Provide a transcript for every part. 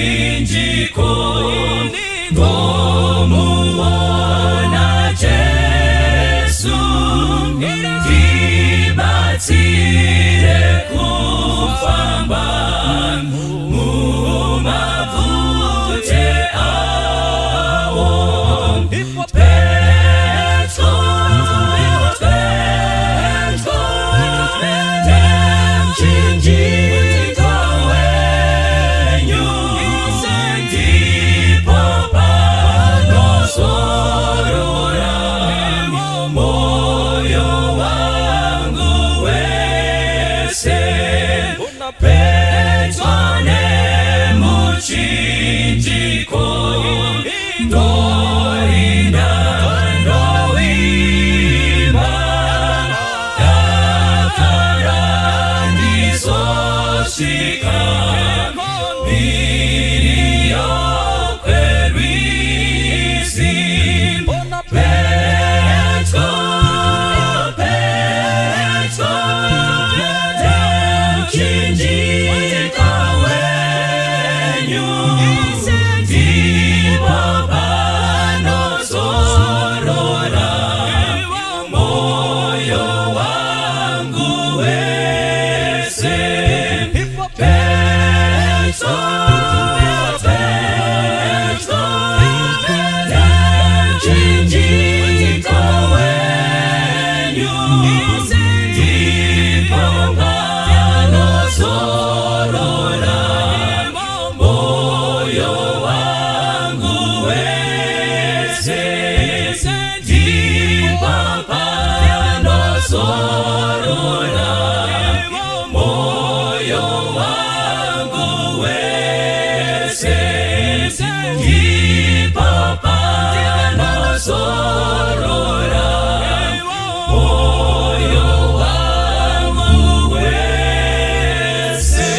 nemuchinjiko ndomuona Jesu ndibatsire kufamba mumabvute awo. Pedyo, pedyo nemuchinjiko wenyu, ndipo panozorora moyo wangu wese. Pedyo nemuchinjiko ndorinda, ndoimba, dakara ndizosvika mhiri yokwerwizi. Pedyo, pedyo nemuchinjiko wenyu, ndipo panozorora moyo wangu wese. Pedyo, pedyo nemuchinjiko wenyu, ndipo panozorora moyo wangu wese, ndipo panozorora moyo wangu wese, ndipo panozorora moyo wangu wese.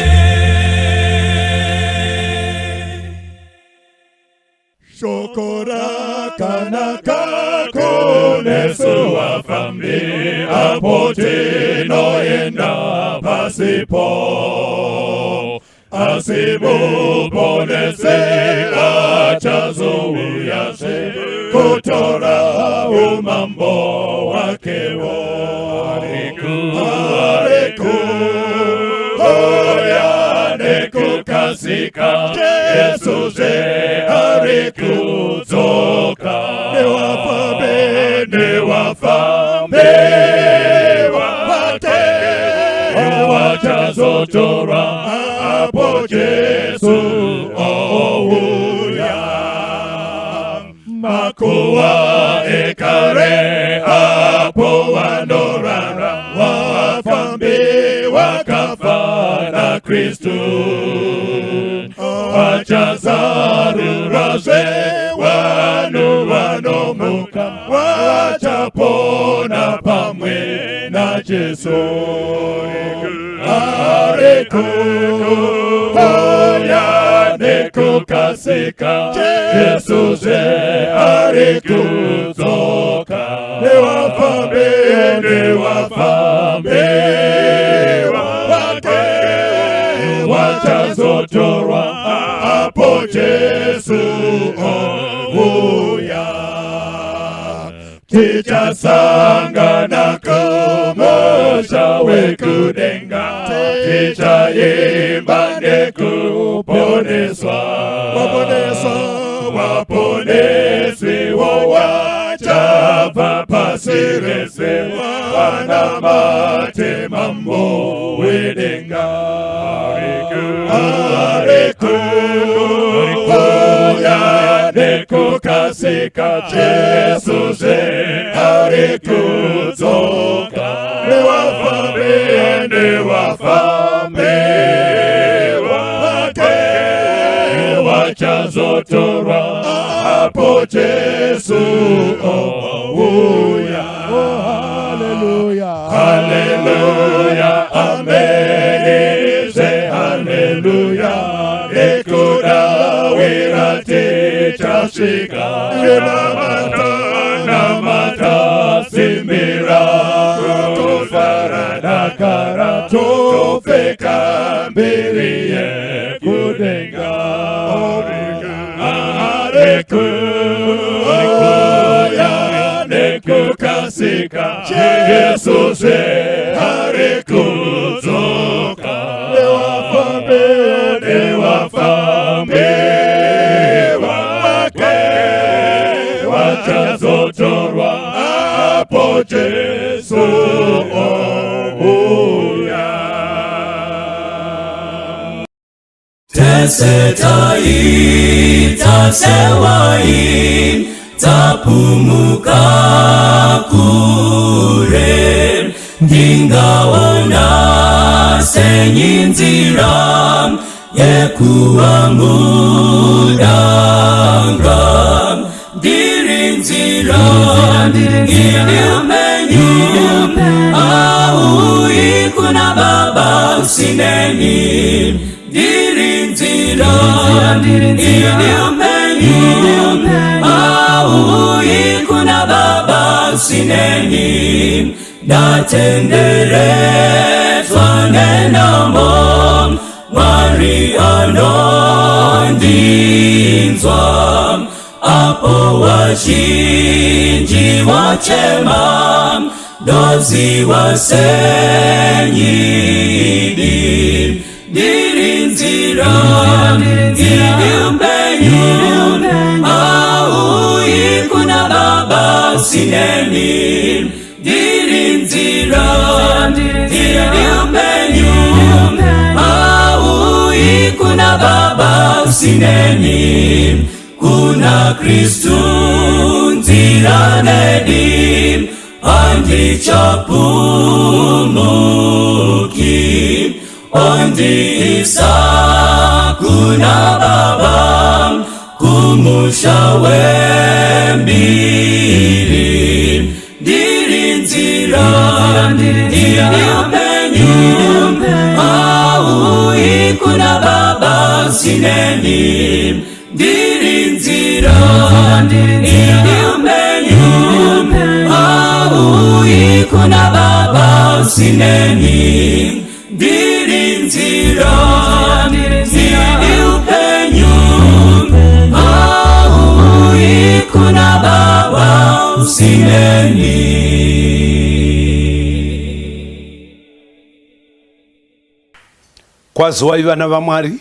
Shoko rakanaka kunesu vafambi apo tinoenda pasipo, asi Muponesi achazouyazve kutora umambo wakewo. Ari kuuya nekukasika, Jesu zve ari kudzoka nevafambi, nevafambi vake vachazotorwa apo Jesu ouya. Makuva ekare apo vanorara vafambi vakafa naKristu vachazarurazve, vanhu vanomuka vachapona pamwe naJesu. Ari kuuya nekukasika, Jesu zve ari kudzoka nevafambi, nevafambi vake vachazotorwa apo Jesu ouya. Tichasangana kumusha wekudenga, tichaimba nekuponeswa, waponeswa, waponesiwo wachabva pasi rese vanamate Mambo wedenga. Ari kuuya nekukasika, Jesu zve ari kudzoka nevafambi, nevafambi vake vachazotorwa apo Jesu ouya. Hallelujah. Haleluya, amen, zve haleluya, nekudawira tichasvika. Namata, namata, simbira, kufara dakara, topfeka mbiri yekudenga. Arikuuya nekukasika, Jesu zve arikudzoka. Newafambi wake vachazotorwa apo Jesu ouya. Tese taita sewai tapumuka kure ndingaona senyi nzira yekuwa mudanga ndiri nzira iri upenyu auyi kuna Baba usineni ndiri nzira iri upenyu auyi kuna Baba usineni ndatenderedzwa nenamo Mwari anondinzwa apo wazhinji wachema ndoziwa senyidi ndiri nzira iri upenyu auyi kuna Baba usineni ndiri nzira iri upenyu auyi kuna Baba usineni kuna Kristu nzira nedi handichapumuki ondiisa kuna Baba kumusha wembiri ndiri nzira iri upenyu auyi kuna Baba usineni ndiri nzira iri upenyu auyi kuna Baba usineni ndiri nzira iri upenyu auyi kuna Baba usineni. Kwaziwai vana vaMwari.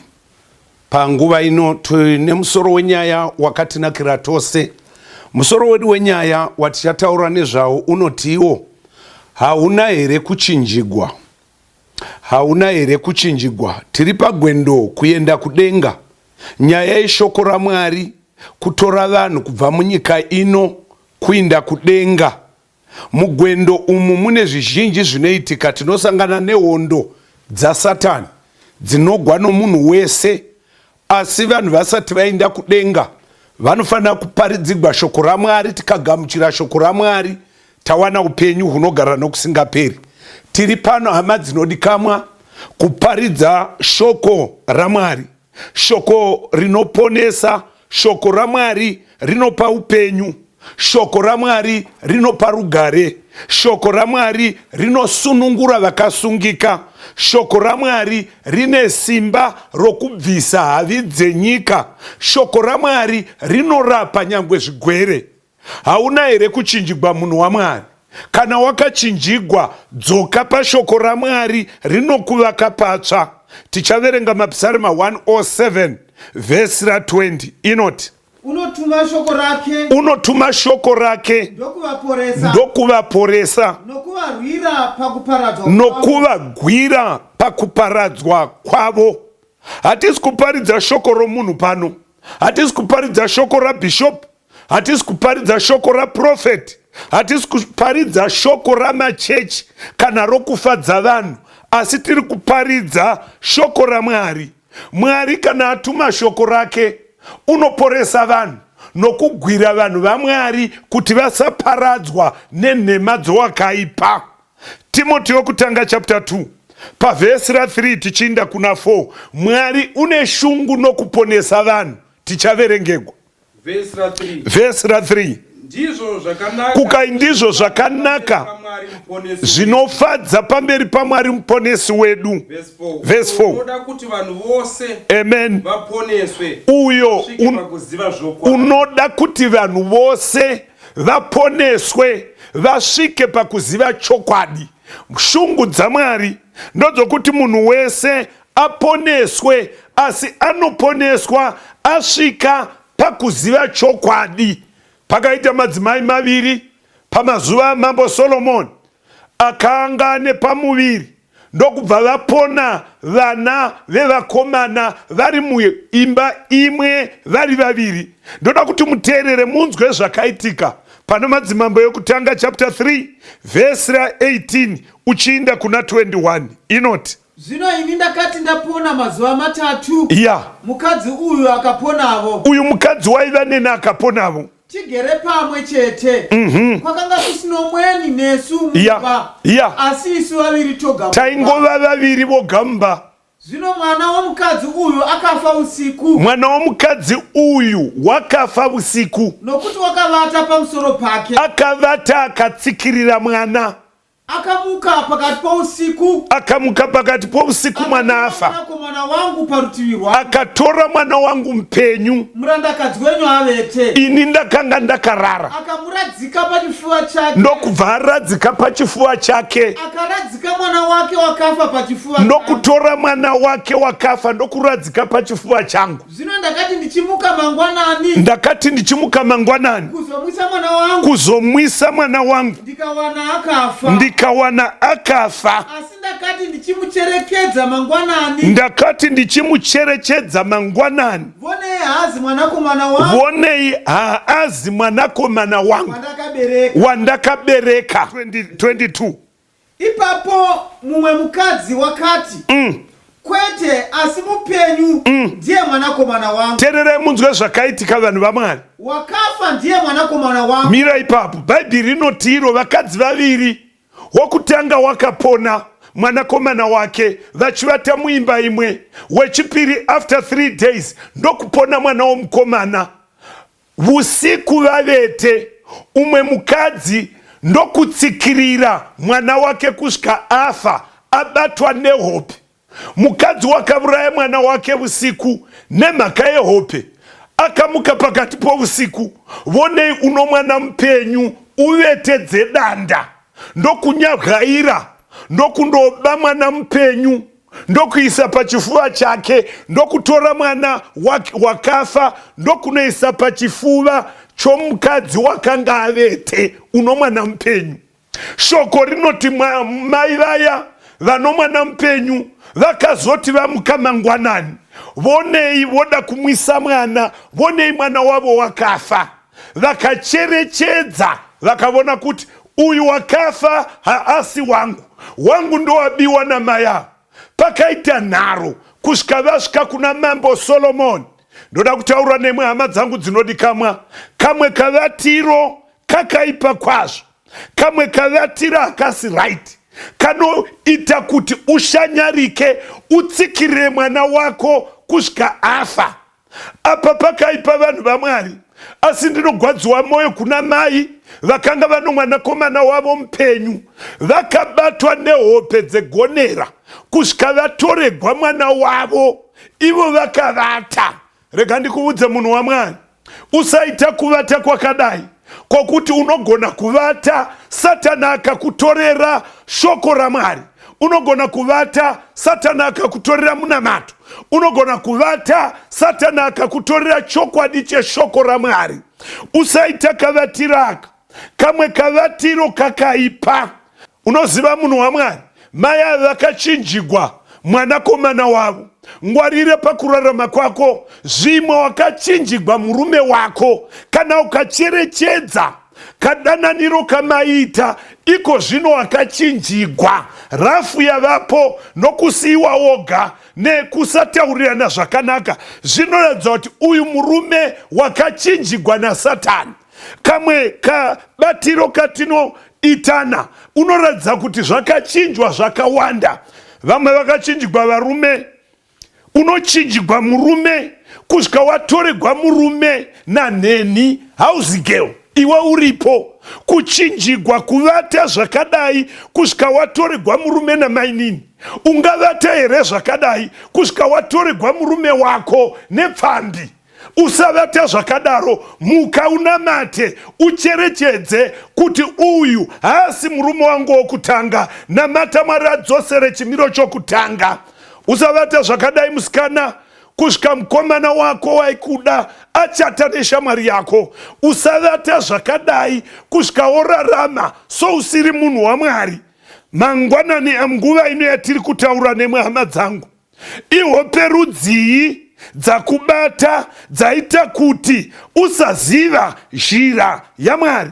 Panguva ino tine musoro wenyaya wakatinakira tose. Musoro wedu wenyaya watichataura nezvawo unotiwo, hauna here kuchinjigwa? Hauna here kuchinjigwa? Tiri pagwendo kuenda kudenga. Nyaya yeshoko raMwari kutora vanhu kubva munyika ino kuinda kudenga. Mugwendo umu mune zvizhinji zvinoitika. Tinosangana nehondo dzaSatani dzinogwa nomunhu wese, asi vanhu vasati vaenda kudenga vanofanira kuparidzigwa shoko raMwari. Tikagamuchira shoko raMwari, tawana upenyu hunogara nokusingaperi. Tiri pano, hama dzinodikamwa, kuparidza shoko raMwari, shoko rinoponesa, shoko raMwari rinopa upenyu, shoko raMwari rinopa rugare, shoko raMwari rinosunungura vakasungika, shoko raMwari rine simba rokubvisa havi dzenyika, shoko raMwari rinorapa nyangwe zvigwere. Hauna here kuchinjigwa, munhu waMwari? Kana wakachinjigwa, dzoka pashoko raMwari rinokuvaka patsva. Tichaverenga Mapisarema 107 vhesi ra20 inoti: Unotuma shoko rake, Unotuma shoko rake, ndokuvaporesa, ndokuvaporesa, nokuvarwira pakuparadzwa kwavo. Nokuvagwira pakuparadzwa kwavo. Hatisi kuparidza shoko romunhu pano, hatisi kuparidza shoko rabhishopu, hatisi kuparidza shoko raprofeti, hatisi kuparidza shoko ramachechi kana rokufadza vanhu, asi tiri kuparidza shoko raMwari. Mwari kana atuma shoko rake, unoporesa vanhu nokugwira vanhu vaMwari kuti vasaparadzwa nenhema dzowakaipa. Timoti wokutanga chapter 2 pavhesi ra3 tichiinda kuna 4. Mwari une shungu nokuponesa vanhu. Tichaverengegwa Vhesi ra3. Vhesi ra3. Ndizvo zvakanaka. Kukai ndizvo zvakanaka. Pamwari. paMwari Muponesi wedu. Zvinofadza pamberi paMwari Muponesi wedu. Verse 4. Verse 4. Unoda kuti vanhu vose Amen. vaponeswe Uyo vasvike pakuziva zvokwadi. Unoda kuti vanhu vose vaponeswe vasvike pakuziva chokwadi. Shungu dzaMwari ndodzokuti munhu wese aponeswe, asi anoponeswa asvika pakuziva chokwadi. Pakaita madzimai maviri pamazuva amambo Solomoni akanga ane pamuviri ndokubva vapona vana vevakomana vari muimba imwe vari vaviri. Ndoda kuti muteerere munzwe zvakaitika pana Madzimambo Yekutanga chapter 3 vhesi ra18 uchiinda kuna 21 inoti. Zvino ini ndakati ndapona mazuva matatu, Ya. mukadzi uyu akaponavo. Uyu mukadzi waiva neni akaponavo. Tigere pamwe chete. Kwakanga kusino mweni nesu mumba, Ya, ya. asi isu vaviri toga mumba. Taingova vaviri voga mumba. Zvino mwana womukadzi uyu akafa usiku. Mwana womukadzi uyu wakafa usiku. Nokuti wakavata pamusoro pake. Akavata akatsikirira mwana. Akamuka pakati pousiku. Akamuka pakati pousiku mwana afa. Mwanakomana wangu parutivi rwangu. Akatora mwana wangu mupenyu. Murandakadzi wenyu avete. Ini ndakanga ndakarara. Akamuradzika pachifuva chake. Ndokubva aradzika pachifuva chake. Akaradzika mwana wake wakafa pachifuva changu. Ndokutora mwana wake wakafa ndokuradzika pachifuva changu. Zvino ndakati ndichimuka mangwanani. Ndakati ndichimuka mangwanani. Kuzomwisa mwana wangu. Kuzomwisa mwana wangu. Ndikawana akafa. Ndikawana akafa. Asi ndakati ndichimucherekedza mangwanani. Ndakati ndichimucherechedza mangwanani. Vonei haazi mwanakomana wangu. Vonei haazi mwanakomana wangu. Wandakabereka. Wandakabereka. 22. Ipapo mumwe mukadzi wakati, Kwete, asi mupenyu ndiye mwanakomana wangu. Tererai munzwe zvakaitika vanhu vaMwari. Wakafa ndiye mwanakomana wangu. Mira ipapo. Bhaibheri rinoti iro vakadzi vaviri, wokutanga wakapona mwanakomana wake vachivata muimba imwe, wechipiri after 3 days ndokupona mwana womukomana. Vusiku vavete, umwe mukadzi ndokutsikirira mwana wake kusvika afa abatwa nehope. Mukadzi wakavuraya mwana wake vusiku nemhaka yehope. Akamuka pakati povusiku, vonei uno mwana mupenyu uvete dzedanda, ndokunyabwaira ndokundoba mwana mupenyu ndokuisa pachifuva chake, ndokutora mwana wakafa ndokunoisa pachifuva chomukadzi wakanga avete uno mwana mupenyu. Shoko rinoti mai vaya vano mwana mupenyu vakazoti vamuka mangwanani, vonei voda kumwisa mwana, vonei mwana wavo wakafa. Vakacherechedza vakavona kuti uyu wakafa haasi wangu, wangu ndowabiwa namai ava. Pakaita nharo kusvika vasvika kuna mambo Solomoni. Ndoda kutaura nemwe hama dzangu dzinodikamwa, kamwe kavatiro kakaipa kwazvo, kamwe kavatiro hakasi right, kanoita kuti ushanyarike, utsikirire mwana wako kusvika afa. Apa pakaipa vanhu vaMwari, asi ndinogwadziwa mwoyo kuna mai vakanga vano mwanakomana wavo mupenyu, vakabatwa nehope dzegonera kusvika vatoregwa mwana wavo ivo vakavata. Rega ndikuudze munhu waMwari, usaita kuvata kwakadai kwokuti unogona kuvata Satani akakutorera shoko raMwari. Unogona kuvata Satani akakutorera munamato. Unogona kuvata Satani akakutorera chokwadi cheshoko raMwari. Usaita kavatiro aka, kamwe kavatiro kakaipa. Unoziva munhu waMwari, mai ava vakachinjigwa mwanakomana wavo. Ngwarire pakurarama kwako, zvimwe wakachinjigwa murume wako. Kana ukacherechedza kadananiro kamaita iko zvino wakachinjigwa, rafu yavapo nokusiyiwa woga nekusataurirana zvakanaka, zvinoratidza kuti uyu murume wakachinjigwa naSatani. Kamwe kabatiro katinoitana unoratidza kuti zvakachinjwa zvakawanda. Vamwe vakachinjigwa varume, unochinjigwa murume kusvika watoregwa murume nanheni house girl. Iwe uripo. Kuchinjigwa kuvata zvakadai kusvika watoregwa murume namainini. Ungavata here zvakadai kusvika watoregwa murume wako nepfambi? Usavata zvakadaro, muka unamate, ucherechedze kuti uyu haasi murume wangu wokutanga. Namata Mwari adzosere chimiro chokutanga. Usavata zvakadai musikana kusvika mukomana wako waikuda achata neshamwari yako. Usavata zvakadai kusvika worarama sousiri munhu waMwari. Mangwanani anguva ino yatiri kutaura nemwe hama dzangu. Ihope rudzii dzakubata dzaita kuti usaziva zhira yaMwari?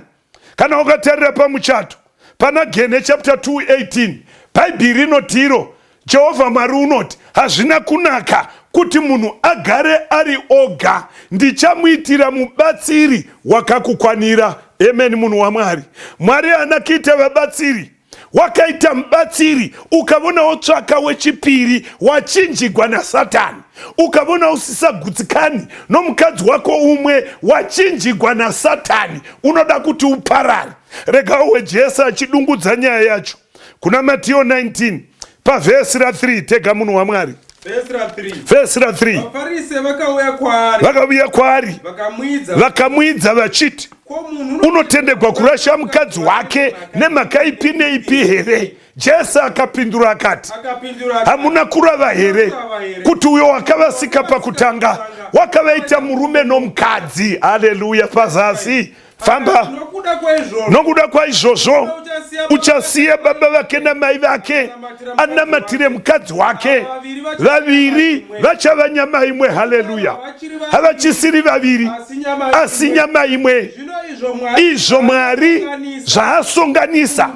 Kana ukatarira pamuchato pana Gene chapter 2:18 Bhaibheri rinoti iro Jehovha Mwari unoti hazvina kunaka kuti munhu agare ari oga, ndichamuitira mubatsiri wakakukwanira. Amen, munhu waMwari. Mwari haana kuita vabatsiri wakaita mubatsiri ukavona wotsvaka wechipiri wachinjigwa nasatani ukavona usisagutsikani nomukadzi wako umwe wachinjigwa nasatani unoda kuti uparare rega uwe jesu achidungudza nyaya yacho kuna matiyo 19 pavhesi ra3 tega munhu wamwari vhesi ra3 vakauya kwaari vakamuidza vachiti unotendegwa kurasha mukadzi wake nemhaka ipi neipi here jesu akapindura akati hamuna kurava here kuti uyo wakavasika pakutanga wakavaita murume nomukadzi haleluya pazasi famba nokuda kwaizvozvo uchasiya baba vake namai vake anamatire mukadzi wake vaviri vachava nyama imwe haleluya havachisiri vaviri asi nyama imwe izvo mwari zvaasonganisa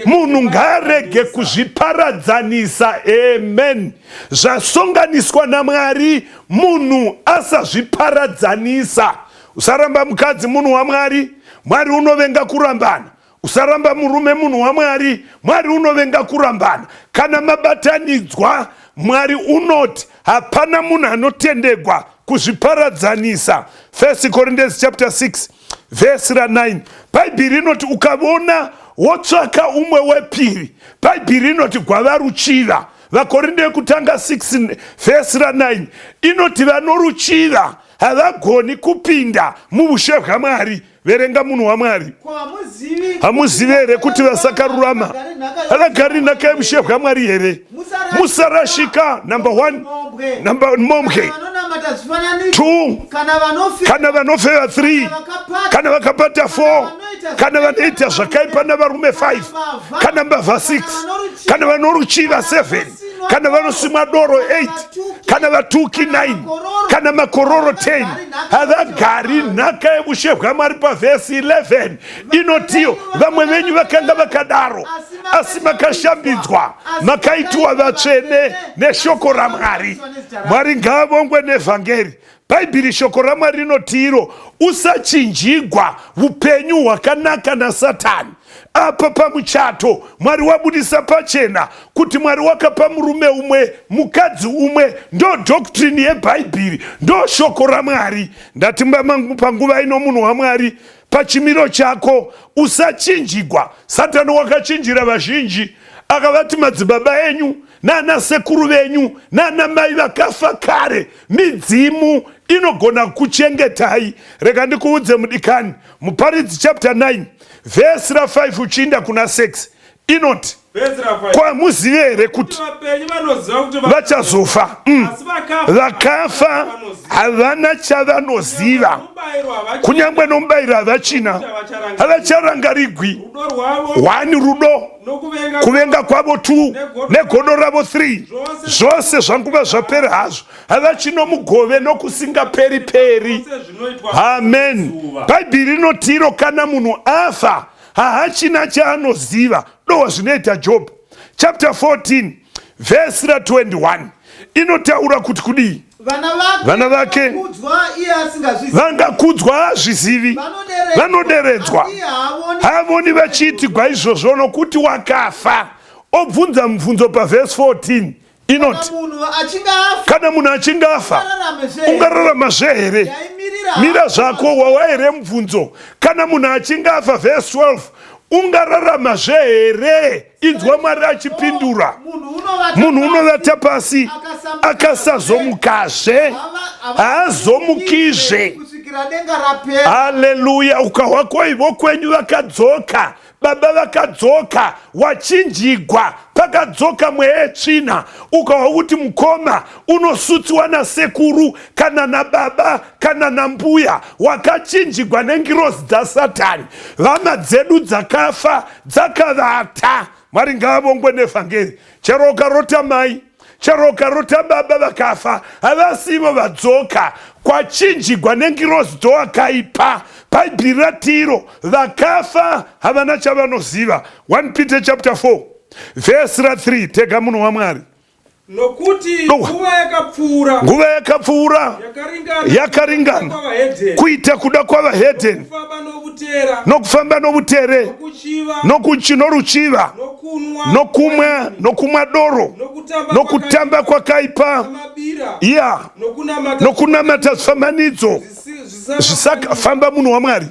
munhu ngaarege kuzviparadzanisa amen zvasonganiswa namwari munhu asazviparadzanisa Usaramba mukadzi munhu waMwari, Mwari unovenga kurambana. Usaramba murume munhu waMwari, Mwari unovenga kurambana. Kana mabatanidzwa, Mwari unoti hapana munhu anotendegwa kuzviparadzanisa. 1 Corinthians chapter 6 vhesi ra9 Bhaibheri rinoti ukavona wotsvaka umwe wepiri, Bhaibheri rinoti gwava ruchiva. Vakorinde yekutanga 6 vhesi ra9 inoti vanoruchiva havagoni kupinda muushe hwaMwari. Verenga munhu waMwari. Hamuzivi here kuti vasakarurama havagari nhaka yeushe hwaMwari here? Musarashika. Number one, number mombwe. Two, kana vanofeva. Three, kana vakapata. Four, kana vanoita zvakaipa navarume. Five, kana mbavha. Six, kana vanoruchiva. Seven, kana vanosimwa doro. 8, kana vatuki. 9, kana makororo. 10, havagari nhaka yeushe hwamwari. Pavhesi 11 inotiyo vamwe venyu vakanga vakadaro, asi makashambidzwa, makaitiwa vatsvene neshoko ramwari. Mwari ngaavongwe nevhangeri. Bhaibheri, shoko ramwari rinotiro usachinjigwa upenyu hwakanaka nasatani. Apa pamuchato Mwari wabudisa pachena kuti Mwari wakapa murume umwe mukadzi umwe. Ndo doctrine yebhaibheri, ndo shoko ramwari. Ndati panguva ino, munhu wamwari, pachimiro chako usachinjigwa. Satani wakachinjira vazhinji, akavati madzibaba enyu nana sekuru venyu nana mai vakafa kare midzimu inogona kuchengetai. Rega ndikuudze mudikani, Muparidzi chapter 9 vhesi ra5 uchiinda kuna 6 inoti kwamuzive here kuti vachazofa? Vakafa havana chavanoziva, kunyange nomubayiro havachina, havacharangarigwi. 1, rudo kuvenga kwavo. 2, negodo ravo. 3, zvose zvanguva zvapera hazvo, havachino mugove nokusingaperi peri. Amen. Bhaibheri rinotiro kana munhu afa haachina chaanoziva. Dowa zvinoita Job chapter 14 vhesi ra21 inotaura kuti kudii? Vana vake vangakudzwa hazvizivi, vanoderedzwa haavoni vachiitigwa izvozvo, nokuti wakafa. Obvunza mubvunzo pavhesi 14. Inoti kana munhu achinge afa ungararamazve here? Mira zvako wawa here mubvunzo. Kana munhu achinge afa, vhesi 12, ungararamazve here? Inzwa Mwari achipindura. Munhu unovata pasi akasazomukazve, haazomukizve. Haleluya! Ukahwa koivo kwenyu vakadzoka Baba vakadzoka wachinjigwa, pakadzoka mweya yetsvina. Ukahwa kuti mukoma unosutsiwa nasekuru kana nababa kana nambuya, wakachinjigwa nengirozi dzasatani. Vama dzedu dzakafa dzakavata. Mwari ngaavongwe nevhangeri. Chero ukarota mai chero ukarota baba vakafa havasivo vadzoka kwachinjigwa nengirozi dzowakaipa. Bhaibheri ratiro vakafa havana chavanoziva. 1 Peter chapter 4 vhesi ra 3 tega munhu waMwari. Nokuti nguva yakapfuura, nguva yakapfuura yakaringana kuita kuda kwavahedheni, nokufamba novutere, noruchiva, nokumwa nokumwa doro, nokutamba kwakaipa, ya nokunamata zvifananidzo zvisakafamba. Munhu waMwari,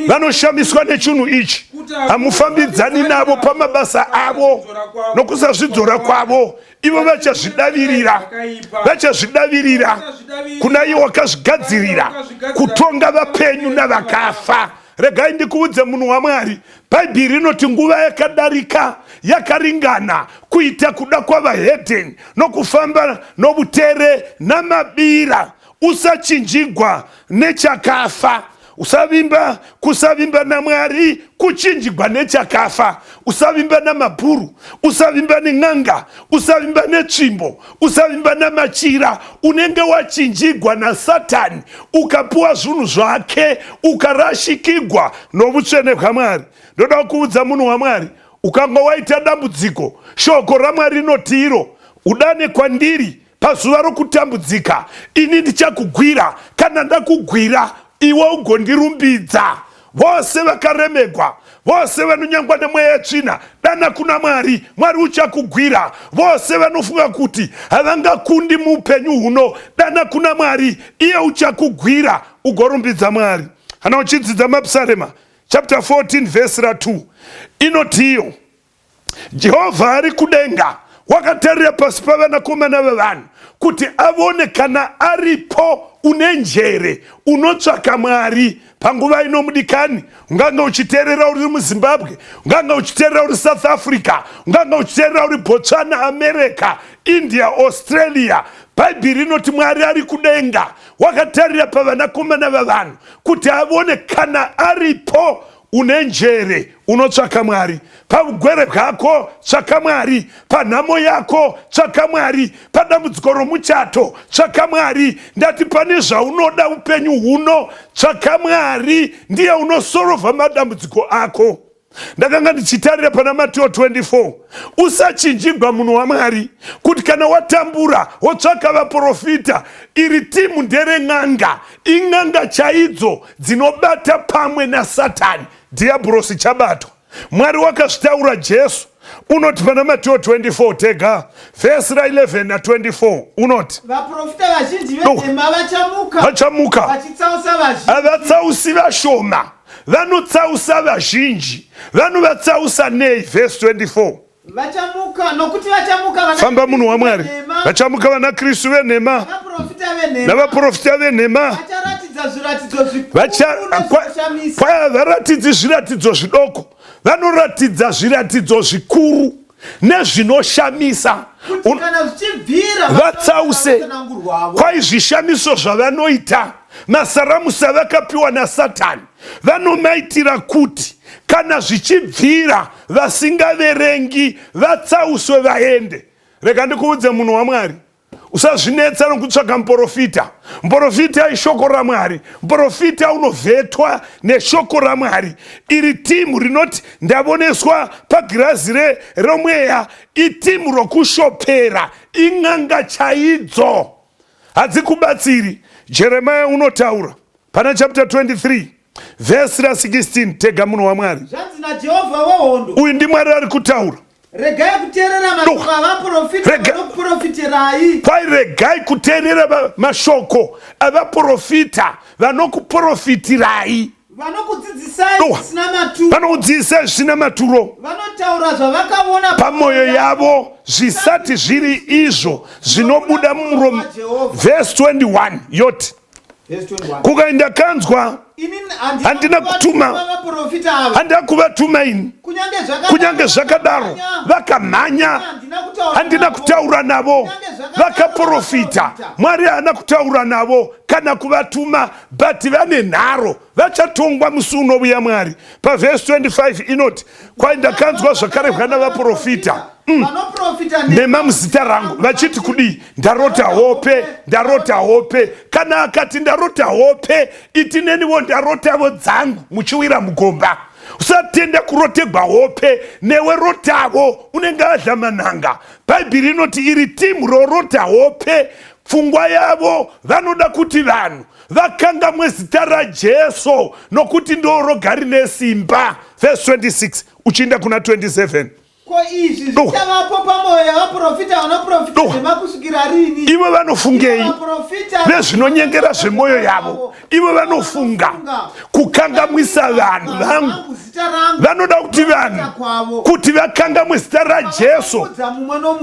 vanoshamiswa nechinhu ichi, hamufambidzani navo pamabasa avo nokusazvidzora kwavo. Ivo vachazvidavirira, vachazvidavirira kuna iye wakazvigadzirira kutonga vapenyu navakafa. Regai ndikuudze munhu waMwari, Bhaibheri rinoti nguva yakadarika yakaringana kuita kuda kwavahedheni, nokufamba novutere namabira. Usachinjigwa nechakafa. Usavimba, kusavimba naMwari kuchinjigwa nechakafa. Usavimba namabhuru, usavimba nen'anga, usavimba netsvimbo, usavimba namachira. Unenge wachinjigwa naSatani, ukapiwa zvinhu zvake, ukarashikigwa novutsvene hwaMwari. Ndoda kuudza munhu waMwari, ukanga waita dambudziko, shoko raMwari rinoti iro, udane kwandiri pazuva rokutambudzika, ini ndichakugwira. Kana ndakugwira, iwe ugondirumbidza. Vose vakaremegwa, vose vanonyangwa nemweya yetsvina, dana kuna Mwari, Mwari uchakugwira. Vose vanofunga kuti havangakundi muupenyu huno, dana kuna Mwari, iye uchakugwira, ugorumbidza Mwari. Kana uchidzidza Mapsarema chapter 14 vhesi ra 2 inotiyo, Jehovha ari kudenga wakatarira pasi pavanakomana vevanhu kuti avone kana aripo une njere unotsvaka Mwari. Panguva ino mudikani, ungange uchiteerera uri muZimbabwe, ungange uchiteerera uri South Africa, ungange uchiteerera uri Botswana, America, India, Australia, Bhaibheri rinoti Mwari ari kudenga wakatarira pavanakomana vavanhu kuti avone kana aripo une njere unotsvaka Mwari. Paugwere bwako tsvaka Mwari, panhamo yako tsvaka Mwari, padambudziko romuchato tsvaka Mwari. Ndati pane zvaunoda upenyu huno tsvaka Mwari, ndiye unosorovha madambudziko ako. Ndakanga ndichitarira pana Mateo 24. Usachinjigwa munhu waMwari kuti kana watambura wotsvaka vaprofita. Iri timu nderen'anga, in'anga chaidzo dzinobata pamwe naSatani. Dhiyabhurosi chabatwa. Mwari wakazvitaura. Jesu unoti pana Mateo 24 tega vhesi ra 11 na 24 unoti vaprofita vazhinji venhema vachamuka, vachamuka vachitsausa vazhinji. Havatsausi vashoma, vanotsausa vazhinji. Vanovatsausa nei? Vhesi 24. Vachamuka, nokuti vachamuka vana Famba munhu waMwari. Venhema, Vachamuka vana Kristu venhema navaprofita venhema, navaprofita venhema. Vacharatidza zviratidzo zvikuru nezvinoshamisa. Kwai havaratidzi zviratidzo zvidoko, vanoratidza zviratidzo zvikuru nezvinoshamisa. Kuti kana zvichibvira vatsause. Vatsanangurwavo. Kwai zvishamiso zvavanoita, masaramusi avakapiwa naSatani, vanomaitira kuti kana zvichibvira vasingaverengi vatsauswe vaende. Rega ndikuudze munhu waMwari, usazvinetsa nokutsvaka muprofita. Muprofita ishoko raMwari. Muprofita unovhetwa neshoko raMwari. Iri timu rinoti ndavoneswa pagirazi romweya itimu rokushopera, in'anga chaidzo, hadzikubatsiri. Jeremiah unotaura pana chapter 23 vhesi ra16 tega munhu waMwari. Zvanzi naJehovha wehondo. Uyu ndiMwari ari kutaura. Regai kuteerera mashoko avaprofita vanokuprofitirai. Kwai regai kuteerera mashoko avaprofita vanokuprofitirai. Vanokudzidzisai zvisina maturo. Vanokudzidzisai zvisina maturo. Vanotaura zvavakaona pamwoyo yavo zvisati zviri izvo zvinobuda mumuromo. Verse 21 yoti kukai ndakanzwa handina kutuma handina kuvatuma ini kunyange zvakadaro vakamhanya handina kutaura navo vakaprofita mwari haana kutaura navo kana kuvatuma but vane nharo vachatongwa musi unovuya mwari pavhesi 25 inoti kwai ndakanzwa zvakarehwa navaprofita mm. Nema muzita rangu vachiti kudii ndarota hope ndarota hope kana akati ndarota hope iti nenivo ndarotavo dzangu muchiwira mugomba usatenda kurotegwa hope newe rotavo unenge adla manhanga bhaibheri inoti iri timu rorota hope pfungwa yavo vanoda kuti vanhu vakangamwe zita rajesu nokuti ndoroga rine simba vhesi 26 uchiinda kuna 27 Ko izvi zvichavapo pamwoyo yavaprofita vanoprofita nhema kusvikira rini? Ivo vanofungei vezvinonyengera zvemwoyo yavo? Ivo vanofunga kukangamwisa vanhu vangu. Vanoda kuti vanhu kuti vakangamwe zita raJesu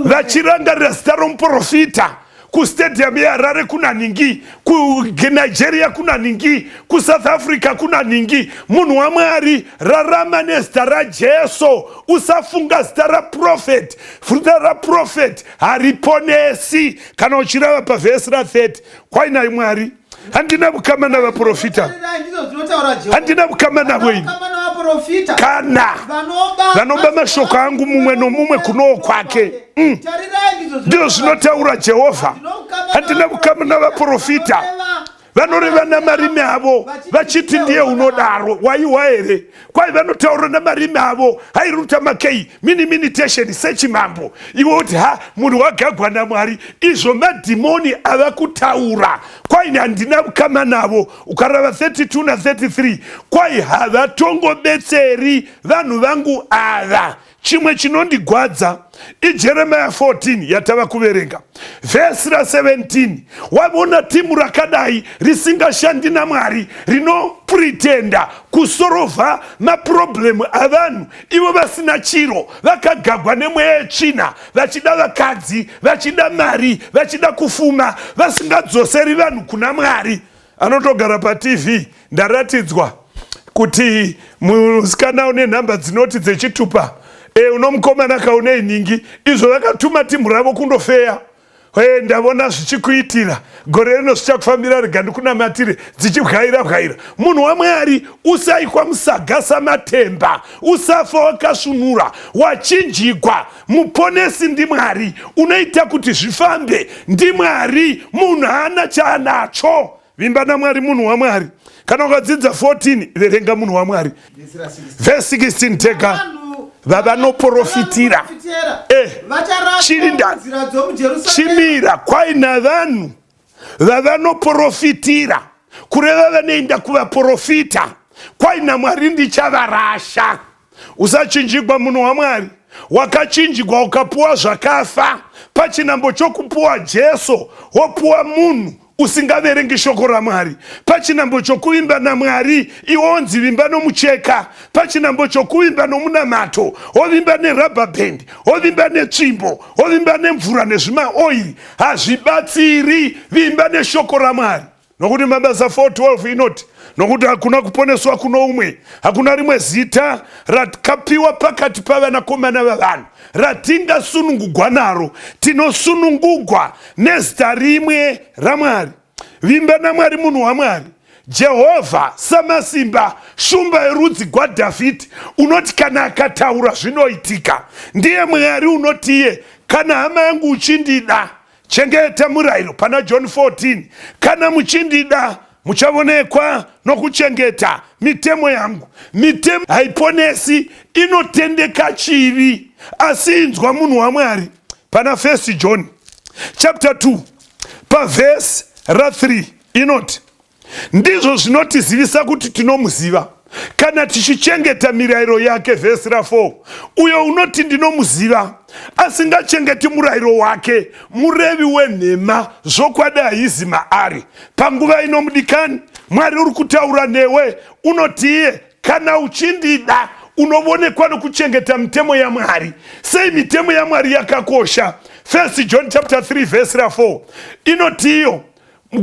vachirangarira zita romuprofita kustadium yeharare kuna nhingi kunigeria kuna nhingi kusouth africa kuna nhingi munhu wamwari rarama nezita rajesu usafunga zita raprofeti zita raprofeti hariponesi kana uchirava pavhesi ra30 kwainai mwari handina vukama navaprofita handina vukama navo ini kana vanoba mashoko angu mumwe nomumwe kunoo kwake mm. Ndizvo zvinotaura jehovha handina vukama navaprofita vanoreva namarimi avo vachiti ndiye unodaro waiwa here kwai vanotaura namarimi avo hairuta makei mini minitation sechimambo iwe uti ha munhu wagagwa namwari izvo madhimoni ava kutaura kwai handina ukama navo ukarava 32 na 33 kwai havatongobetseri vanhu vangu ava Chimwe chinondigwadza iJeremiah 14 yatava kuverenga vhesi ra17. Wavona timu rakadai risingashandi naMwari rinopretenda kusorovha maproblemu avanhu ivo vasina chiro, vakagagwa nemweya yetsvina, vachida vakadzi, vachida mari, vachida kufuma, vasingadzoseri vanhu kuna Mwari. Anotogara paTV ndaratidzwa kuti musikana une nhamba dzinoti dzechitupa e, unomukomana kaune inhingi izvo vakatuma timhu ravo kundofeya e, ndavona zvichikuitira gore rino zvichakufambira rega ndikunamatire dzichibwaira bwaira munhu wamwari usaikwa musaga samatemba usafa wakasvunura wachinjigwa Muponesi ndiMwari, unoita kuti zvifambe ndiMwari. Munhu haana chaanacho. Vimba naMwari, munhu waMwari. Kana ukadzidza 14, verenga munhu waMwari. Verse 16 tega vavanoporofitira eh, chirinda chimira kwai navanhu vavanoporofitira kureva vanoenda kuvaporofita kwai namwari ndichavarasha Usachinjigwa munhu waMwari. Wakachinjigwa ukapuwa zvakafa pachinambo chokupuwa Jesu wopuwa munhu usingaverengi shoko raMwari. Pachinambo chokuvimba naMwari iwe wonzi vimba nomucheka. Pachinambo chokuvimba nomunamato wovimba nerubber band, wovimba netsvimbo, wovimba nemvura nezvimaoiri. Hazvibatsiri. Vimba neshoko raMwari. Nokuti Mabasa 4:12 inoti, Nokuti hakuna kuponeswa kuno umwe, hakuna rimwe zita rakapiwa pakati pavanakomana vavanhu ratingasunungugwa naro. Tinosunungugwa nezita rimwe raMwari. Vimba naMwari, munhu waMwari. Jehovha Samasimba, shumba yerudzi gwaDhavhidhi, unoti kana akataura zvinoitika. Ndiye Mwari unotiye, kana hama yangu uchindida, Chengeta murayiro pana John 14, kana muchindida muchavonekwa nokuchengeta mitemo yangu. Mitemo haiponesi, inotendeka chivi. Asi inzwa munhu waMwari pana 1 John chapter 2 pavhesi ra3 inoti ndizvo zvinotizivisa kuti tinomuziva. Kana tichichengeta mirayiro yake, vhesi ra4, uyo unoti ndinomuziva asingachengeti murayiro wake, murevi wenhema, zvokwadi haizi maari. Panguva ino mudikani, Mwari uri kutaura newe, unoti iye, kana uchindida unovonekwa nokuchengeta mitemo yaMwari. Sei mitemo yaMwari yakakosha? First John chapter 3 vhesi ra4 inoti iyo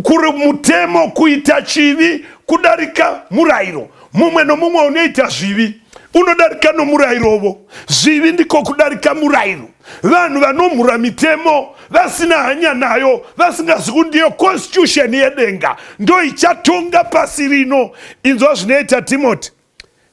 kuri mutemo kuita chivi kudarika murayiro. Mumwe nomumwe unoita zvivi unodarika nomurayirovo. Zvivi ndiko kudarika murayiro. Vanhu vanomhura mitemo vasina hanya nayo, vasingazi kuti ndiyo constitution yedenga, ndo ichatonga pasi rino. Inzwa zvinoita Timoti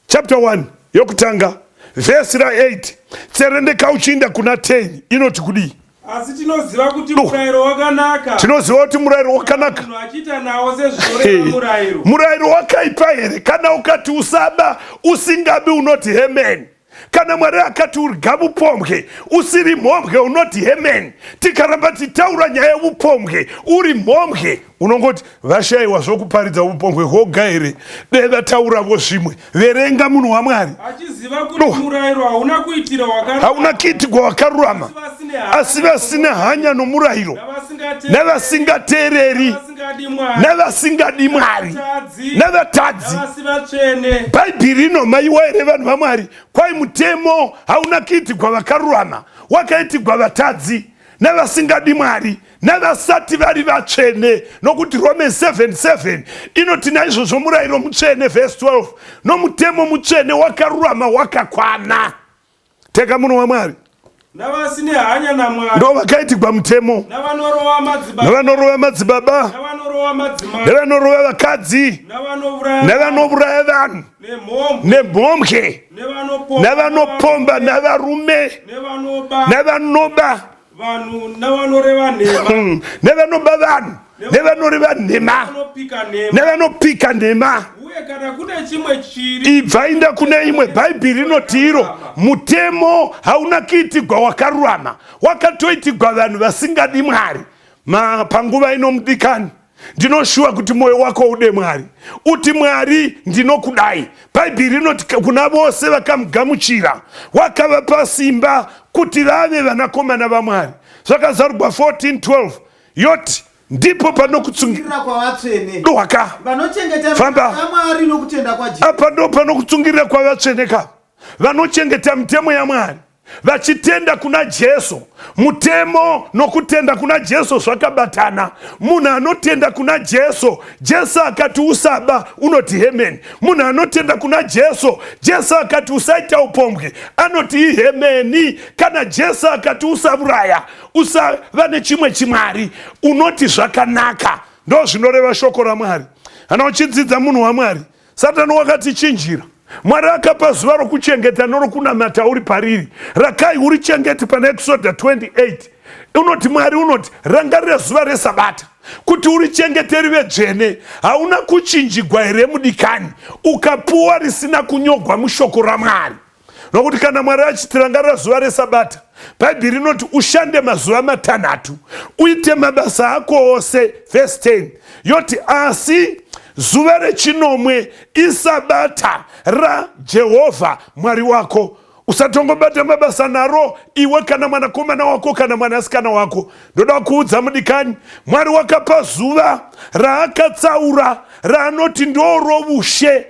chapter 1 yokutanga vhesi ra8, tserendeka uchiinda kuna 10, inoti kudii? Asi tinoziva kuti murayiro wakanaka. Tinoziva kuti murayiro wakanaka. Munhu achiita nawo sezvinoreva murayiro. Murayiro wakaipa here? Kana ukati usaba, usingabi, unoti hemeni. Kana Mwari akati urga vupombwe, usiri mhombwe, unoti hemeni. Tikaramba titaura nyaya yevupombwe, uri mhombwe, unongoti vashayiwa zvokuparidza upombwe hwoga here? Dai vatauravo zvimwe. Verenga, munhu waMwari. Achiziva kuti murayiro hauna kuitira wakarurama, hauna kuitigwa wakarurama, asi asi vasina hanya nomurayiro, navasingateereri, navasingadi Mwari, navasingadi Mwari, navatadzi, navatadzi, navasi vatsvene. Bhaibheri rinomaiwa here, vanhu vaMwari? Kwai mutemo hauna kuitigwa vakarurama, wakaitigwa vatadzi, navasingadi Mwari, navasati vari vatsvene. Nokuti Romans 7:7 inoti naizvozvo murayiro mutsvene, vhesi 12, nomutemo mutsvene, wakarurama, wakakwana. Teka, munhu waMwari. Navasine hanya naMwari, ndo vakaitigwa mutemo, navanorova madzibaba, navanorova madzibaba, navanorova madzimai, nevanorova vakadzi, navanouraya, nevanouraya vanhu, nemhombwe, nemhombwe, nevanopomba, navanopomba navarume, nevanoba navanoba vanhu, navanoreva nhema, Nevanoba vanhu, nevanoreva nhema, vanopika nhema. Nevanopika nhema. Uye kana kune chimwe chiri Ibva inda kune imwe. Bhaibheri rinoti iro mutemo hauna kuitigwa wakarurama, wakatoitigwa vanhu vasingadi Mwari. Ma panguva ino mudikani, ndinoshuwa kuti mwoyo wako ude Mwari, uti, "Mwari, ndinokudai." Bhaibheri rinoti kuna vose vakamugamuchira wakavapa simba kuti vave vanakomana vaMwari. Zvakazarurwa 14:12 yoti ndipo panokutsungira Kutsungirira kwavatsvene, dohwaka vanochengeta Famba. yaMwari nokutenda kwaJesu. Apa ndo panokutsungirira kwavatsvene ka, vanochengeta mitemo yaMwari vachitenda kuna Jesu. Mutemo nokutenda kuna Jesu zvakabatana. Munhu anotenda kuna Jesu, Jesu akati usaba, unoti hemeni. Munhu anotenda kuna Jesu, Jesu akati usaita upombwe, anoti ihemeni. Kana Jesu akati usauraya, usava nechimwe chimwari, unoti zvakanaka. Ndo zvinoreva shoko raMwari. Kana uchidzidza, munhu waMwari, Satani wakatichinjira. Mwari akapa zuva rokuchengeta norokunamata uri pariri, rakai urichengeti. Pana Exodha 28 unoti, Mwari unoti, "Rangarira zuva resabata kuti urichengete rive dzvene." Hauna kuchinjigwa here mudikani, ukapuwa risina kunyogwa mushoko raMwari? Nokuti kana Mwari achiti rangarira zuva resabata, Bhaibheri rinoti ushande mazuva 6, uite mabasa ako ose. Vhesi 10 yoti asi zuva rechinomwe isabata raJehovha Mwari wako, usatongobata mabasa naro, iwe kana mwanakomana wako kana mwanasikana wako. Ndoda kuudza mudikani, Mwari wakapa zuva raakatsaura raanoti ndorovushe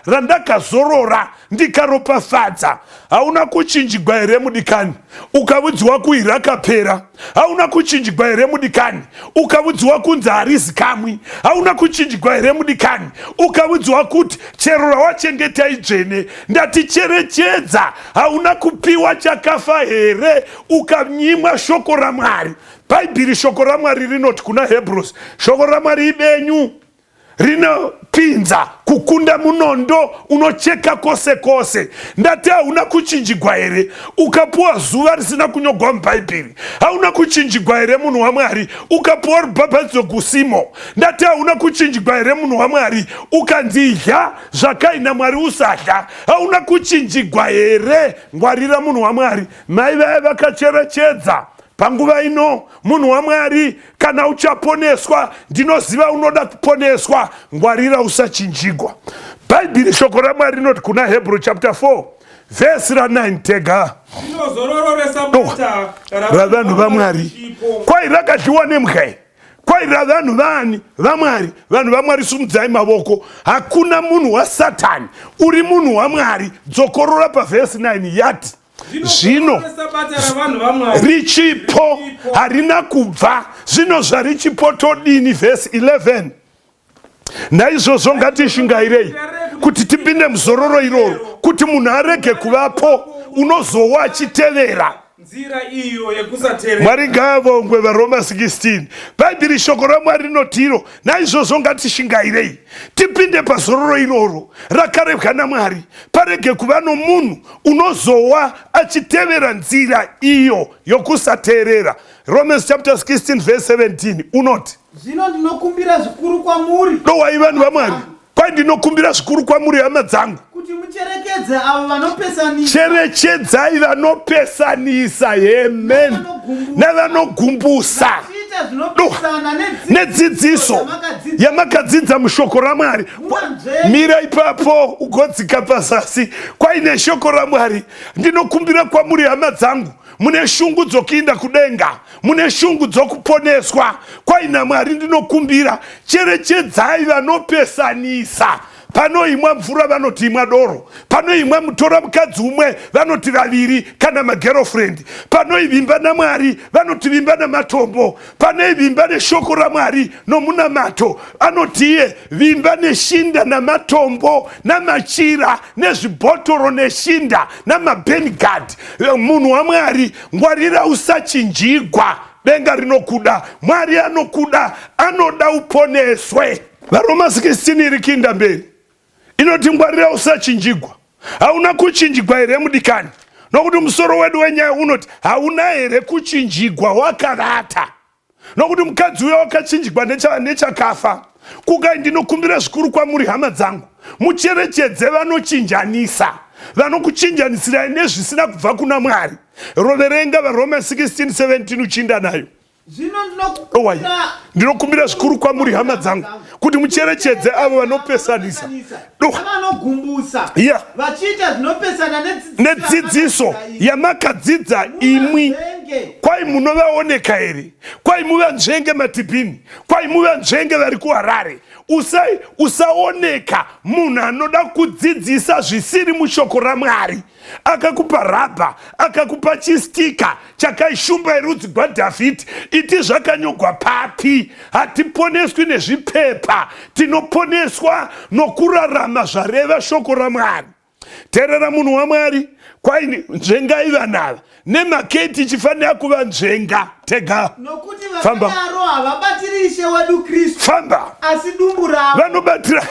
randakazorora ndikaropafadza. Hauna kuchinjigwa here mudikani, ukavudziwa kui rakapera? Hauna kuchinjigwa here mudikani, ukavudziwa kunzi harizi kamwi? Hauna kuchinjigwa here mudikani, ukavudziwa kuti chero rawachengeta idzvene? Ndati cherechedza, hauna kupiwa chakafa here, ukanyimwa shoko raMwari? Bhaibheri, shoko raMwari rinoti kuna Hebrews, shoko raMwari ibenyu, rinopinza kukunda munondo unocheka kwose kwose. Ndati hauna kuchinjigwa here, ukapuwa zuva risina kunyogwa mubhaibheri? Hauna kuchinjigwa here munhu waMwari, ukapuwa rubhabhatidzo kusimo? Ndati hauna kuchinjigwa here munhu waMwari, ukanzi idya zvakaina Mwari usadya? Hauna kuchinjigwa here? Ngwarira, munhu waMwari. Mai vaya vakacherechedza. Panguva ino munhu waMwari, kana uchaponeswa, ndinoziva unoda kuponeswa, ngwarira usachinjigwa. Bhaibheri shoko raMwari rinoti kuna Hebrew chapter 4 vhesi ra9 tega. Zvino zororo resabata ravanhu vaMwari kwai rakadyiwa nembwa. Kwai ravanhu vaani? VaMwari. Vanhu vaMwari, sumudzai mavoko. Hakuna munhu waSatani, uri munhu waMwari. Dzokorora pavhesi 9 yati zvino sabata ravanhu vaMwari richipo, harina kubva. Zvino zvarichipo todini? Vhesi 11: Naizvozvo ngatishingairei kuti tipinde muzororo iroro, kuti munhu arege kuvapo unozowa achitevera nzira iyo yekusatevera. Mwari ngaavongwe. VaRoma 16, Bhaibheri shoko raMwari rinotiro, naizvozvo ngatishingairei tipinde pazororo iroro rakarebwa naMwari, parege kuva nomunhu unozowa achitevera nzira iyo yokusateerera. Romans chapter 16 verse 17 unoti, Zvino ndinokumbira zvikuru kwamuri, dowai vanhu vaMwari, kwai ndinokumbira zvikuru kwamuri, hama dzangu, kuti mucherekedze avo vanopesanisa Cherechedzai vanopesanisa, amen, navanogumbusa, vachiita zvinopesana nedzidziso yamakadzidza. Yamakadzidza mushoko raMwari. Munzvenge. Mira ipapo ugodzika pazasi. Kwaine shoko raMwari, ndinokumbira kwamuri, hama dzangu, mune shungu dzokuinda kudenga, mune shungu dzokuponeswa, kwaina Mwari ndinokumbira, cherechedzai vanopesanisa. Panoimwa mvura vanoti imwa doro, panoimwa mutora mukadzi umwe vanoti vaviri kana magirlfriend, panoivimba naMwari vanoti vimba namatombo, panoivimba neshoko raMwari nomunamato anoti iye vimba neshinda namatombo namachira nezvibhotoro neshinda namabengard. Munhu waMwari, ngwarira usachinjigwa. Denga rinokuda, Mwari anokuda, anoda uponeswe. VaRoma 16 iri kuinda mberi inoti, ngwarira usachinjigwa. Hauna kuchinjigwa here, mudikani? Nokuti musoro wedu wenyaya unoti, hauna here kuchinjigwa wakavata? Nokuti mukadzi uyo wakachinjigwa nechakafa. Kukai ndinokumbira zvikuru kwamuri, hama dzangu, mucherechedze vanochinjanisa, vanokuchinjanisirai nezvisina kubva kuna Mwari. Roverenga vaRoma 16 17 uchinda nayo. Zvino Owai. ndinokumbira Ndinokumbira zvikuru kwamuri, hama dzangu, kuti mucherechedze avo vanopesanisa. Navanogumbusa vachiita zvinopesana nedzidziso yamakadzidza imwi. Munzvenge. Kwai munovaoneka here? Kwai muvanzvenge matibhini, kwai muvanzvenge vari kuHarare. Usaoneka munhu anoda kudzidzisa zvisiri mushoko raMwari. Akakupa rabha, akakupa chistika chakaishumba yerudzi gwaDhavhidhi, iti zvakanyogwa papi? Hatiponeswi nezvipepa, tinoponeswa nokurarama zvareva shoko raMwari. Teerera, munhu waMwari, kwai nzvengai vanhu ava nemaketi ichifanira kuva nzvenga tega. Nokuti Famba. vakadaro havabatiri Ishe wedu Kristu, Famba. asi dumbu ravo. Vanobatira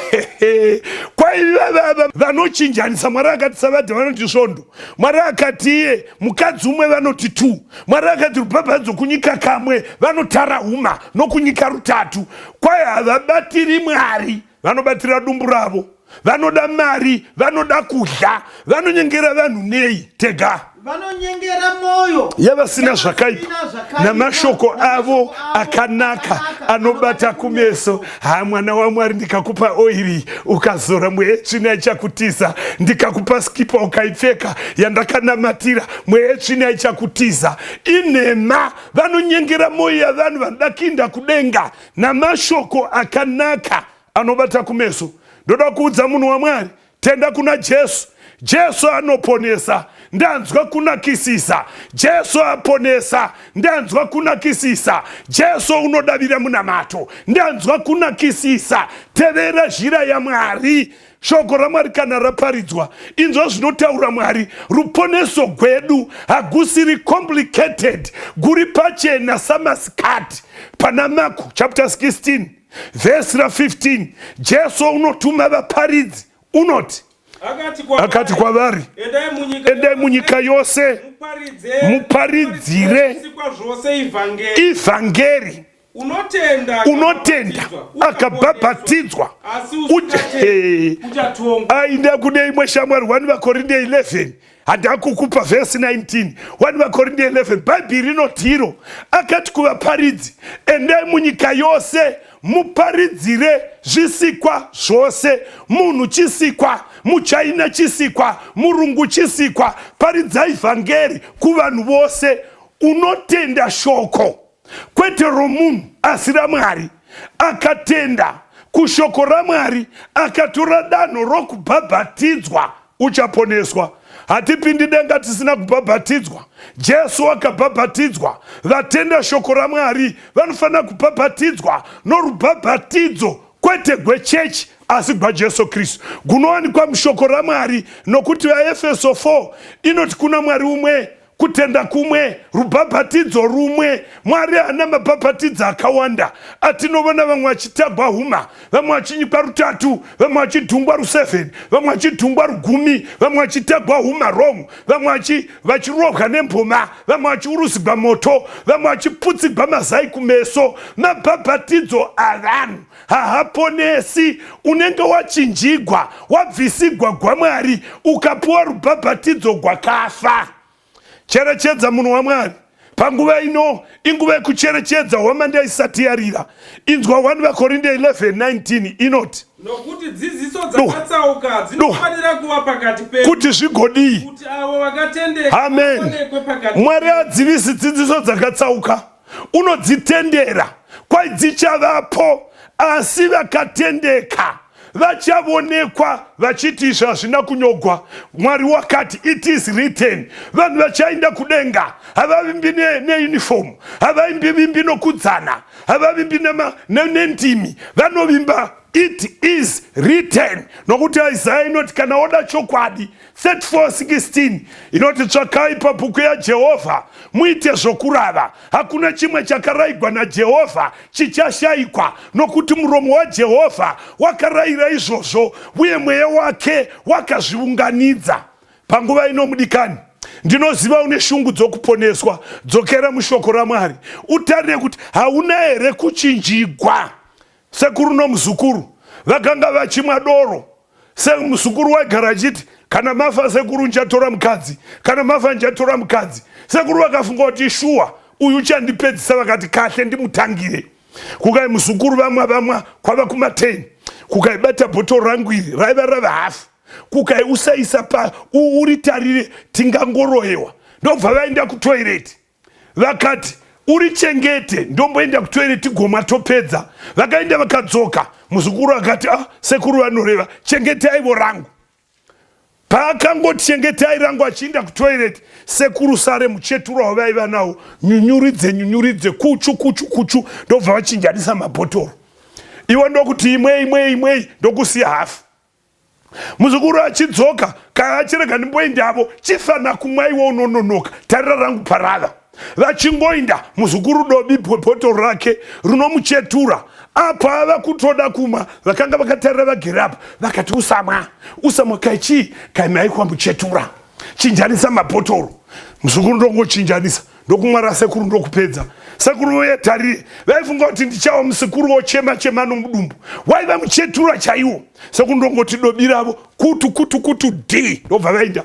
kwaiva vava vanochinjanisa. Mwari akati savadha vanoti svondo, Mwari akati iye mukadzi umwe vanoti two, Mwari akati rubhabhadzo kunyika kamwe vanotara huma nokunyika rutatu. Kwai havabatiri Mwari, vanobatira dumbu ravo. Vanoda mari, vanoda kudya, vanonyengera vanhu nei? Tega. Vanonyengera mwoyo yavasina zvakaipa zvakaipa, namashoko avo namashoko akanaka anobata kumeso. Ha, mwana waMwari, ndikakupa oiri ukazora, mweya tsvina ichakutiza. Ndikakupa skipa ukaipfeka yandakanamatira, mweya tsvina ichakutiza. Inhema. Vanonyengera mwoyo yavanhu vanoda kuinda kudenga namashoko akanaka anobata kumeso. Ndoda kuudza munhu waMwari, tenda kuna Jesu. Jesu anoponesa. Ndanzwa kunakisisa, Jesu aponesa. Ndanzwa kunakisisa, Jesu unodavira munamato. Ndanzwa kunakisisa. Tevera zhira yaMwari. Shoko raMwari kana raparidzwa, inzwa zvinotaura Mwari. Ruponeso gwedu hagusiri complicated, guri pachena samasikati. Pana Marko chapter 16 vhesi ra15, Jesu unotuma vaparidzi, unoti, Akati kwavari, akati kwavari, endai munyika, endai munyika yose, muparidze, muparidzire zvisikwa zvose ivhangeri. Ivhangeri. Unotenda, Unotenda akabhabhatidzwa, asi usingatendi uchatongwa. Aenda kune imwe shamwari, 1 vaKorinde 11. Handakukupa vhesi 19 1 vaKorinde 11. Bhaibheri rinoti iro akati kuvaparidzi, endai munyika yose muparidzire zvisikwa zvose. Munhu chisikwa, muchaina chisikwa, murungu chisikwa. Paridzai vhangeri kuvanhu vose. Unotenda shoko kwete romunhu asi raMwari. Akatenda kushoko raMwari akatora danho rokubhabhatidzwa uchaponeswa. Hatipindi denga tisina kubhabhatidzwa. Jesu akabhabhatidzwa. Vatenda shoko raMwari vanofanira kubhabhatidzwa norubhabhatidzo kwete gwechechi asi gwaJesu Kristu gunowanikwa mushoko raMwari, nokuti vaEfeso 4 inoti kuna Mwari umwe, kutenda kumwe, rubhabhatidzo rumwe. Mwari haana mabhabhatidzo akawanda atinovona, vamwe vachitagwa huma, vamwe vachinyikwa rutatu, vamwe vachidhungwa ru7, vamwe vachidhungwa rugumi, vamwe vachitagwa huma wrong, vamwe vachirohwa nemboma, vamwe vachiuruzigwa moto, vamwe vachiputsigwa mazai kumeso. Mabhabhatidzo avanhu hahaponesi. Unenge wachinjigwa, wabvisigwa gwaMwari, ukapuwa rubhabhatidzo gwakafa. Cherechedza munhu waMwari panguva ino, inguva yekucherechedza. Hwamanda isati yarira, inzwa 1 vaKorinde 11:19 inoti, Nokuti dzidziso dzakatsauka dzinofanira kuva pakati pedu, kuti zvigodii? Kuti avo vakatendeka Amen. vaonekwe pakati. Mwari hadzivisi dzidziso dzakatsauka, unodzitendera kwai dzichavapo, asi vakatendeka vachavonekwa vachiti izvi hazvina kunyogwa. Mwari wakati, it is written. Vanhu vachaenda kudenga havavimbi neuniform, havaimbi vimbi nokudzana, havavimbi nendimi, vanovimba it is written. Nokuti Isaya inoti, kana woda chokwadi, 34:16 inoti, tsvakai pabhuku yaJehovha muite zvokurava, hakuna chimwe chakarayigwa naJehovha chichashayikwa, nokuti muromo waJehovha wakarayira izvozvo, uye mweya wake wakazviunganidza. Panguva ino, mudikani, ndinoziva une shungu dzokuponeswa. Dzokera mushoko raMwari, utarire kuti hauna here kuchinjigwa. Sekuru nomuzukuru vakanga vachimwa doro. Semuzukuru waigara achiti, kana mafa sekuru ndichatora mukadzi, kana mafa ndichatora mukadzi. Sekuru vakafunga kuti shuwa uyu uchandipedzisa, vakati kahle ndimutangire. Kukai muzukuru vamwa vamwa kwava kuma10, kukaibata bhotoro rangu iri raiva rava hafu, kukai usaisa pa uritarire tingangoroyewa. Ndobva vaenda kutoireti, vakati urichengete, ndomboenda kutoireti gomwa topedza. Vakaenda vakadzoka, muzukuru akati, ah, sekuru vanoreva, chengetaivo rangu. Paakangoti chengetai rangu achiinda kutoireti, sekuru sare muchetura wavaiva nawo, nyunyuridze nyunyuridze, kuchu kuchu kuchu, ndobva vachinjanisa mabhotoro. Iwe ndokuti imwei imwei imwei, ndokusiya hafu. Muzukuru achidzoka kana achirega ndimboendavo, chifana kumwa iwe unononoka, tarira rangu parava. Vachingoinda, muzukuru dobi bhotoro rake rinomuchetura. Apo ava kutoda kumwa, vakanga vakatarira vagere apa vakati usamwa, usamwa, kaichii kaimaikwa muchetura, chinjanisa mabhotoro. Muzukuru ndongochinjanisa ndokumwa rasekuru ndokupedza. Sekuru voyetarire vaifunga kuti ndichawa musekuru wochema chema nomudumbu, waiva muchetura chaiwo. Sekuru ndongoti dobi ravo kutu kutu kutu d, ndobva vaenda.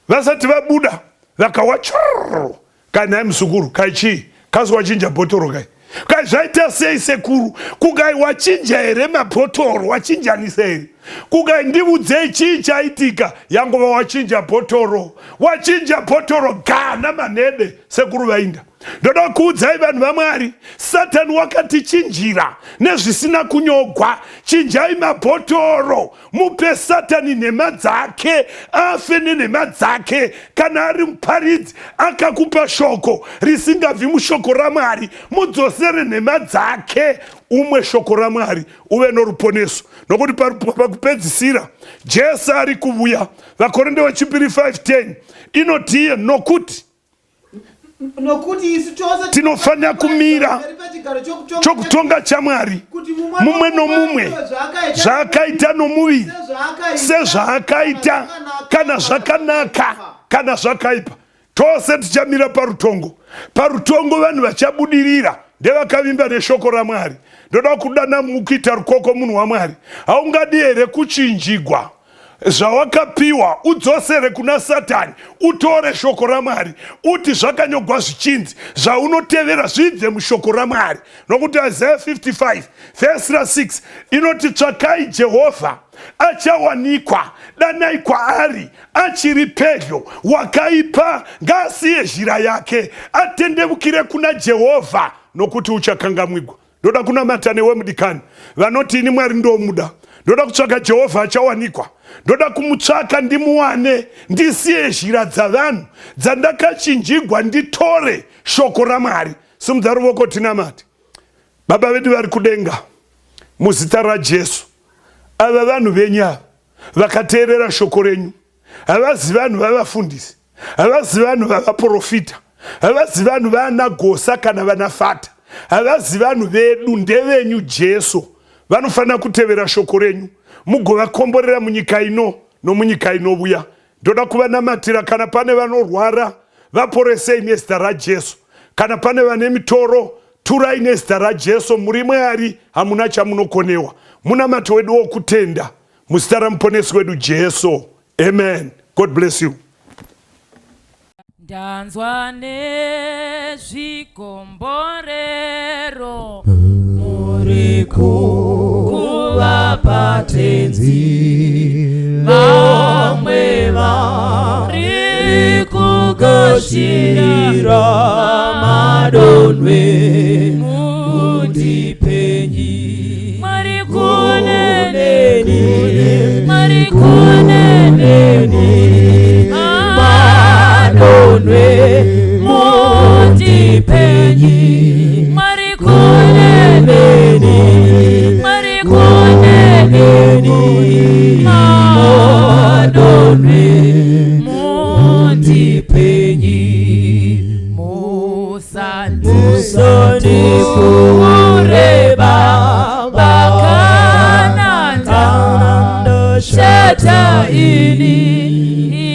Vasati vabuda vakawa chororo, kai nhai muzukuru, kai chii kasi wachinja bhotoro, kai kai zvaita sei sekuru? Kukai wachinja here mabhotoro, wachinjanisa here? Kukai ndiudzei chii chaitika. Yangova wachinja bhotoro, wachinja bhotoro gana manhede. Sekuru vainda. Ndoda kuudzai vanhu vaMwari, Satani wakatichinjira nezvisina kunyogwa. Chinjai mabhotoro, mupe Satani nhema dzake, afe nenhema dzake. Kana ari muparidzi akakupa shoko risingabvi mushoko raMwari, mudzosere nhema dzake, umwe shoko raMwari, uve noruponeso. Nokuti pakupedzisira Jesu ari kuvuya. VaKorinde wechipiri 5:10 inotiye, nokuti Nokuti isu tose tinofanira kumira pamberi pachigaro chokutonga chokutonga chaMwari, kuti mumwe mumwe nomumwe zvaakaita nomuviri, sezvaakaita, kana zvakanaka kana zvakaipa. Tose tichamira parutongo. Parutongo vanhu vachabudirira ndevakavimba neshoko raMwari. Ndoda kudana mukuita rukoko munhu waMwari. Haungadi here kuchinjigwa? Zvawakapiwa udzosere kuna Satani, utore shoko raMwari, uti zvakanyogwa zvichinzi, zvaunotevera zvibve mushoko raMwari. Nokuti Isaiah 55 vhesi ra6 inoti, tsvakai Jehovha achawanikwa, danai kwaari achiri pedyo. Wakaipa ngaasiye zhira yake, atendevukire kuna Jehovha, nokuti uchakangamwigwa. Ndoda kunamata newe mudikani vanoti ini Mwari ndomuda. Ndoda kutsvaka Jehovha achawanikwa. Ndoda kumutsvaka ndimuwane, ndisiye zhira dzavanhu dzandakachinjigwa, nditore shoko raMwari. Simudza ruvoko tinamate. Baba vedu vari kudenga, muzita raJesu, ava vanhu venyu ava vakateerera shoko renyu, havazi vanhu vavafundisi, havazi vanhu vavaprofita, havazi vanhu vaana gosa kana vana fata, havazi vanhu vedu, ndevenyu Jesu. Vanofanira kutevera shoko renyu, mugovakomborera munyika ino nomunyika inovuya. Ndoda kuvanamatira, kana pane vanorwara vaporesei nezita raJesu, kana pane vane mitoro turai nezita raJesu. Muri Mwari, hamuna chamunokonewa. Munamato wedu wokutenda muzita ramuponesi wedu Jesu, amen. God bless you. Ndanzwa nezvikomborero muri kuvapa Tenzi, vamwe vari kugashira madonwe mundipenyi. Mwari kuneni, Mwari kuneni, madonwe mundipenyi. Mwari kuneni, Mwari kuneni, madonwe mundipenyi. Musandipfuure Baba, kana ndashata ini,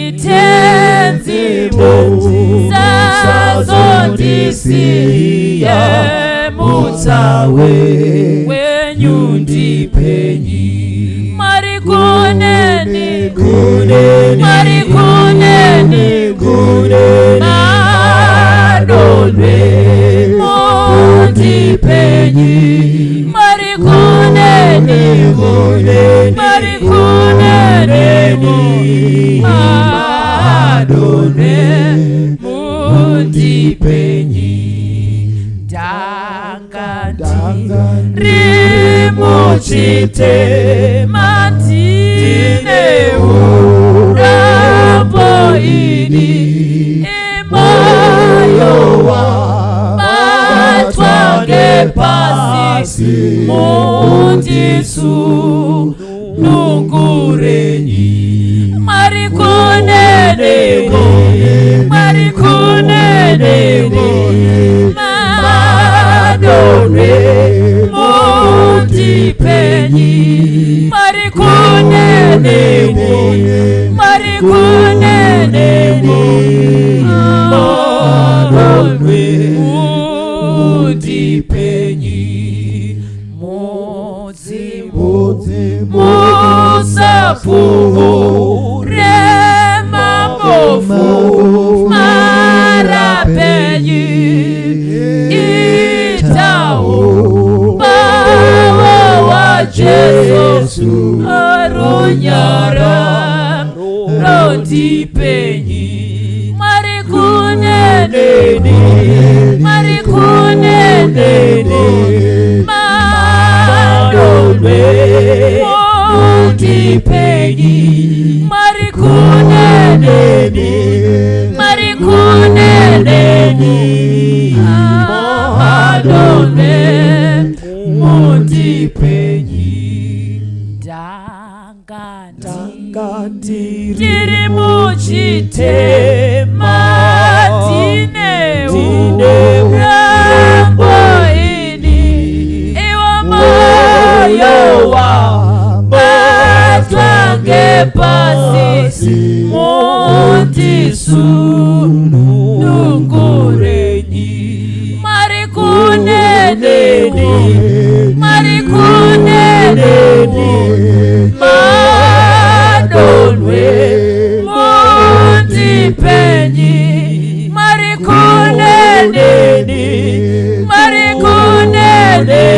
itenzi musazondisiye, mutsa wenyu ndipenyi. Mwari kuneni, Mwari kuneni, madonwe mundipenyi. Mwari kuneni, Mwari kuneni, madonwe mundipenyi. Ndanga ndiri muchitema, ndine urambo ini, imoyo wabatwa ngepasi, mundisunungurenyi. Mwari kuneni, Mwari kuneni, madonwe mundipenyi. Mwari kuneni, Mwari kuneni, madonwe mundipenyi. Mudzimu musapfuure mabofu marapenyi, itawo bawo wa Jesu arunyara rondipenyi. Mwari kuneni, Mwari kuneni, madonwe mundipenyi. Mwari kuneni, Mwari kuneni, madonwe mundipenyi. Ndanga ndiri muchitema, ndine urambo ini, iwa moyo wabatwa ngepasi, mundisunungurenyi. Mwari kuneni, Mwari kuneni, madonwe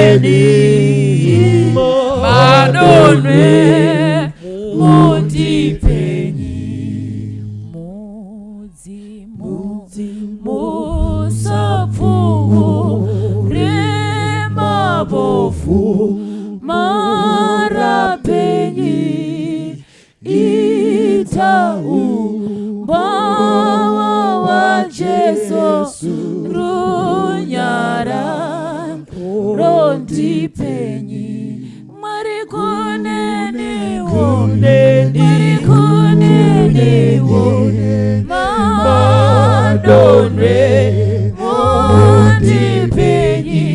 Kuneni madonwe mundipenyi mudzimu musapfuure mabofu marapenyi itaumbawa wa Jesu runyara rondipenyi. Mwari kuneniwo, Mwari kuneniwo, madonwe mundipenyi.